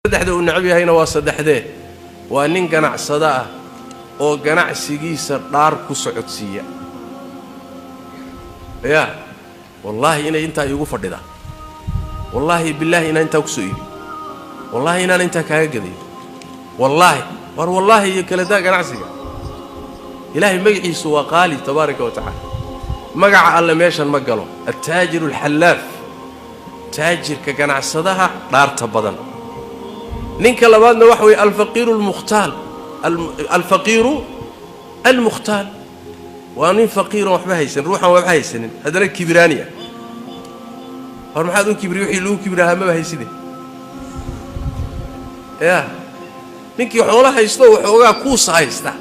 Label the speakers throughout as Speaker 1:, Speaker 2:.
Speaker 1: Saddexda uu necab yahayna waa saddexdee? Waa nin ganacsado ah oo ganacsigiisa dhaar ku socodsiiya. Yaa wallaahi inay intaa iigu fadhidaa, wallaahi bilaahi inaan intaa kusoo iibiyo, wallaahi inaan intaa kaaga gadayo, wallaahi war wallaahi iyo kala daa ganacsiga. Ilaahay magaciisu waa qaali tabaaraka wa tacaala. Magaca alle meeshan ma galo. Attaajiru alxallaaf, taajirka ganacsadaha dhaarta badan. Ninka labaadna waxa weeye alfaqiiru almukhtaal. Alfaqiiru almukhtaal waa nin faqiiron waxba haysanin, ruuxan waxba haysanin, haddana kibiraani ah. Hor maxaad u kibri? Wixii lagu kibirahaa maba hayside. Ya ninkii xoolo haysto, waxoogaa kuusa haysta,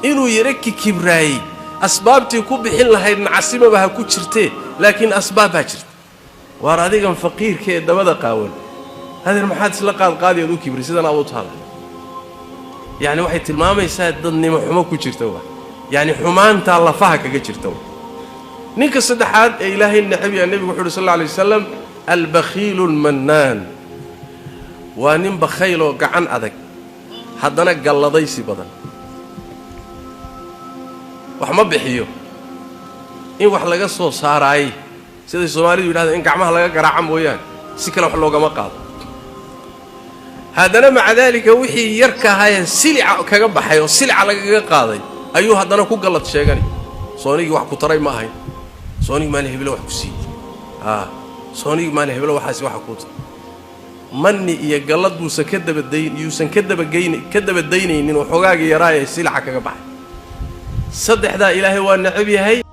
Speaker 1: inuu yaro kikibraayey, asbaabtii ku bixin lahayd nacasimaba ha ku jirtee, laakiin asbaab baa jirta. Waar adigan faqiirka ee dabada qaawan, hadeer maxaad isla qaadqaadi ood u kibri sidan aad u taala? Yacni waxay tilmaamaysaa dadnimo xumo ku jirta, waa yacni xumaantaa lafaha kaga jirta. Wa ninka saddexaad ee Ilaahay necab yaha, nebigu wuxu uhi sal alla alay wasalam: albakhiilu almannaan. Waa nin bakhayloo gacan adag, haddana galladaysi badan, wax ma bixiyo. In wax laga soo saaraayey, siday Soomaalidu yidhahdeen, in gacmaha laga garaaca mooyaane si kale wax loogama qaado. Haddana maca daalika wixii yarka ahaayee silica kaga baxay oo silica lagaga qaaday ayuu haddana ku gallad sheeganay. Soonigii wax ku taray ma ahayn, soonigii maalin heblo wax ku siiyey, a soonigii maalin heblo waxaasi waxa kuu taray. Manni iyo gallad buusan ka dabadayn, yuusan ka dabagayn, ka dabadaynaynin waxoogaagii yaraayee silica kaga baxay. Saddexdaa Ilaahay waa necab yahay.